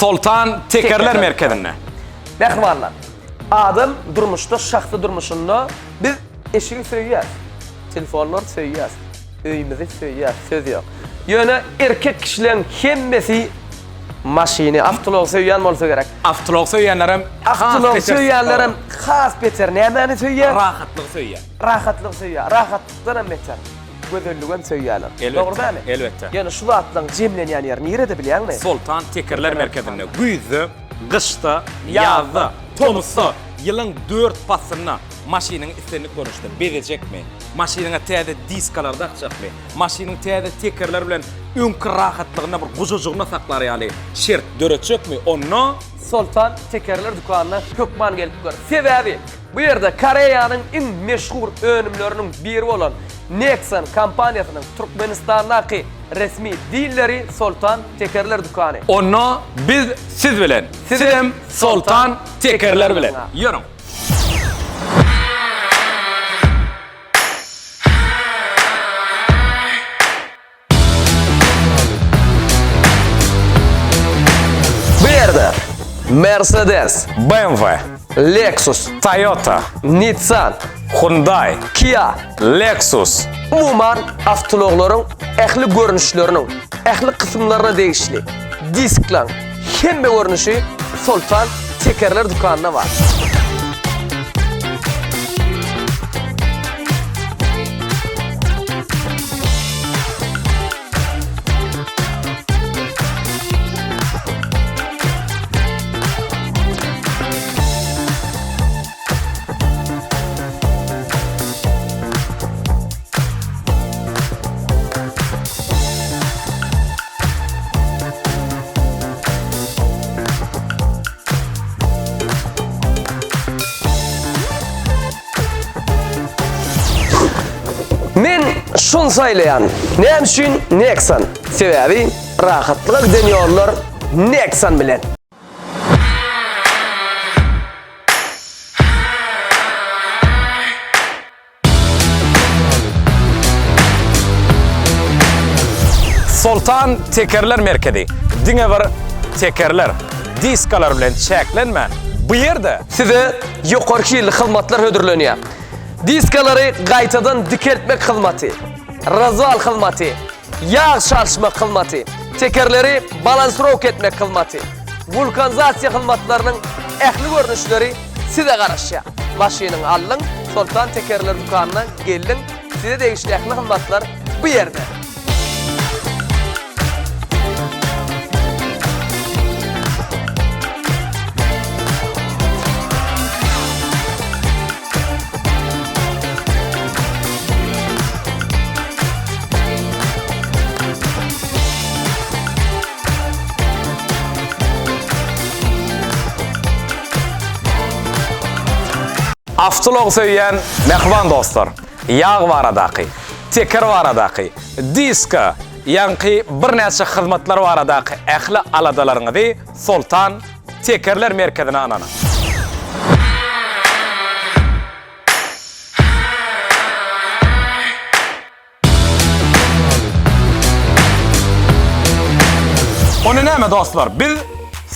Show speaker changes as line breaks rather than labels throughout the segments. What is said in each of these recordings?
Soltan tekerler merkezinde.
Mähribanlar, adam durmuşda, şahsy durmuşynda biz eşigi söýýäs, telefonlary söýýäs, öýümizi söýýäs, söz ýok. Ýöne erkek kişileň hemmesi maşyny, awtoulagy söýýän bolsa gerek.
Awtoulag söýýänlerem has
Awtoulag
beter.
söýýänlerem has beter nämäni söýýär?
Rahatlygy söýýär.
Rahatlygy söýýär. Rahatlykdanam beter, gözelligem söýýärler.
Elbetde,
Dogry dälmi?
elbetde.
Ýöne şu zatlaryň jemlenýän ýeri nirede bilýäňmi?
Soltan tekerler merkezinde güýzde, gyşda, ýazda, tomusda, ýylyň dört paslynda maşynyňy islendik görnüşde bezejekmi, maşynyňa täze diskalar dakjakmy, maşynyň täze tekerler bilen öňki rahatlygynda bir gujajygynda saklar ýaly şert döretjekmi, onda.
Soltan tekerler dükanyna hökman gelip gör. Sebäbi bu ýerde Koreýanyň iň meşhur önümleriniň biri bolan Nexon kompaniýasynyň Türkmenistandaky resmi dilleri Soltan tekerler dükany.
Onda biz siz bilen, sizem Soltan tekerler bilen. Ýörüň!
Bu ýerde Mercedes,
BMW,
Lexus,
Toyota,
Nissan,
Hyundai,
Kia,
Lexus,
umuman awtoulaglaryň ähli görnüşleriniň, ähli kysymlaryna degişli disklaň hemme görnüşi Soltan tekerler dükanynda bar. Men şuny saýlaýan. Näme üçin Nexon? Sebäbi rahatlyga giden ýollar Nexon bilen.
Soltan tekerler merkezi diňe bir tekerler, diskalar bilen çäklenmän, bu ýerde.
Size ýokary hilli hyzmatlar hödürlenýär. Diskalary gaýtadan dikeltmek hyzmaty, razwal hyzmaty, ýag çalyşmak hyzmaty, tekerleri balansirowka etmek hyzmaty, wulkanizasiýa hyzmatlarynyň ähli görnüşleri size garaşýar. Maşynyňy aldyň, Soltan tekerler dükanyna geldiň, size degişli ähli hyzmatlar bu ýerde.
Awtoulag söýýän mähriban dostlar, ýag baradaky, teker baradaky, diska, ýaňky birnäçe hyzmatlar baradaky ähli aladalaryňyzy Soltan tekerler merkezine ynanyň. Onda näme dostlar, biz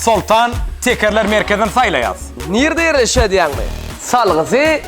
Soltan tekerler merkezini saýlaýas.
Nirde ýerleşýär diýýäňmi? Salgysy.